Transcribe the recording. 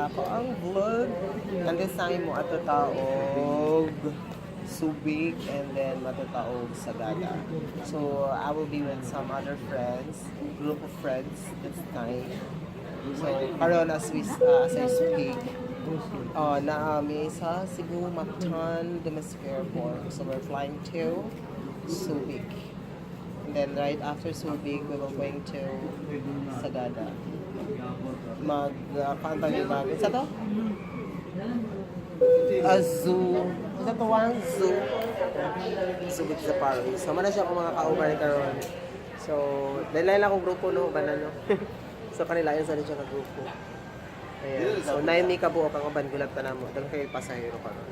sa akoang vlog. And this time moadto ta og Subic and then moadto ta og Sagada. So I will be with some other friends, group of friends this time. So karon as I speak, naa mi sa Cebu Mactan Domestic Airport. So we're flying to Subic. And then right after Subic, we will going to Sagada. Mag, kuan ni mag, isa to? A zoo. Isa to one zoo. Subic Safari. So, mao na siya akong mga kauban karon. So, dahil lang akong grupo no, ubanan no. So, kanila yun sa rin siya ka grupo. Ayan. So, 9 mi kabuok ang uban gulat pa namo. Daghan kaayo pasahero karon.